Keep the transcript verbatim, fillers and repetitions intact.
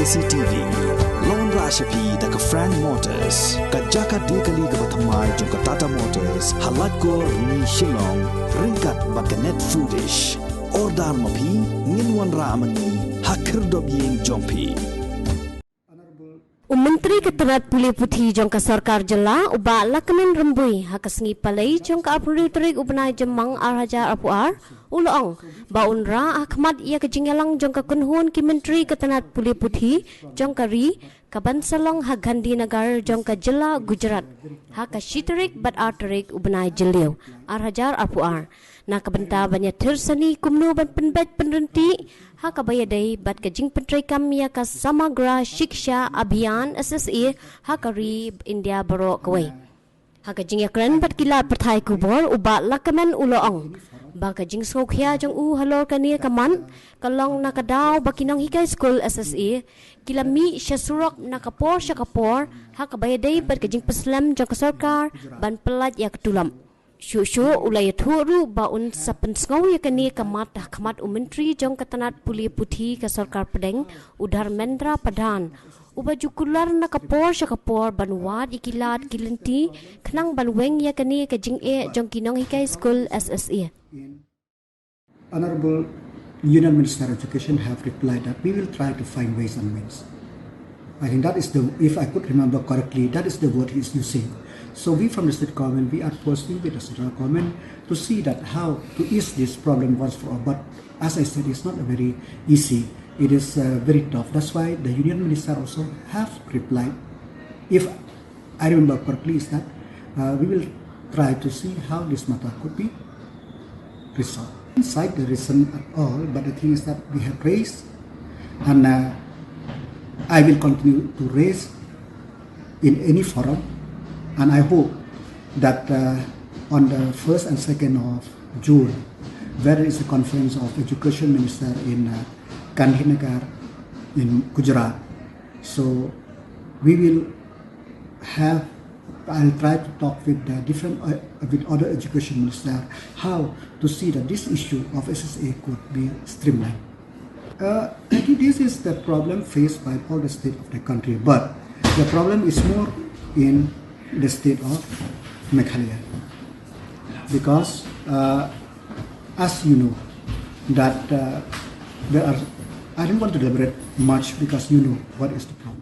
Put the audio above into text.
C T V. Lon ra sha phi da ka Frank Motors, ka jaka de kali kaba thymmai jong ka Tata Motors, ha Laitkor, Rni, Shillong, ryngkat bad ka Net Foodish. Order ma phi, ngin wanrah ma ngi ha khyrdop ïing jong phi. U Myntri ka tnat pule puthi jong ka sorkar jylla, u Bah Lahkmen Rymbui, ha ka sngi Palei jong ka arphew tarik u bnai Jymmang ar hajar arphew ar, u la ong ba un rah ha khmat ïa ka jingïalang jong ka kynhun ki myntri ka tnat pule puthi jong ka ri, ka ban sa long ha Gandhinagar jong ka jylla Gujarat, ha ka shi tarik bad ar tarik u bnai Jylliew ar hajar arphew ar, na ka bynta ban ïathied sani kumno ban pynbeit pynryntih ha kaba ïadei bad ka jingpyntreikam ïa ka Samagra Shiksha Abhiyan, S S A, ha ka ri India baroh kawei. Ha ka jingïakren bad ki lad pathai khubor, u Bah Lahkmen u la ong ba ka jingsngewkhia jong u halor kane ka mat ka long na ka daw ba ki nonghikai skul, S S A, ki la mih sha surok na ka por sha ka por ha kaba ïadei bad ka jingpynslem jong ka sorkar ban pyllait ïa ka tulop. Shuh shuh u la ïathuh ruh ba un sa pynsngew ïa kane ka mat ha khmat u Myntri jong ka tnat pule puthi ka sorkar pdeng, u Dharmendra Pradhan, uba ju kular na ka por sha ka por ban wad ïa ki lad ki lynti khnang ban weng ïa kane ka jingeh jong ki nonghikai skul, S S A. Honorable Union Minister of Education have replied that we will try to find ways and means. I think that is the, if I could remember correctly, that is the word he is using. So we from the state government, we are posting with the central government to see that how to ease this problem once for all. But as I said, it's not a very easy. It is uh, very tough. That's why the union minister also have replied. If I remember correctly, is that uh, we will try to see how this matter could be resolved. Inside the reason at all, but the thing is that we have raised, and uh, I will continue to raise in any forum, and I hope that uh, on the first and second of June, there is a conference of education minister in uh, Gandhinagar in Gujarat. So we will have, I'll try to talk with the different, uh, with other education minister, how to see that this issue of S S A could be streamlined. Uh, I think this is the problem faced by all the state of the country, but the problem is more in the state of Meghalaya, because uh, as you know that uh, there are, I don't want to elaborate much because you know what is the problem.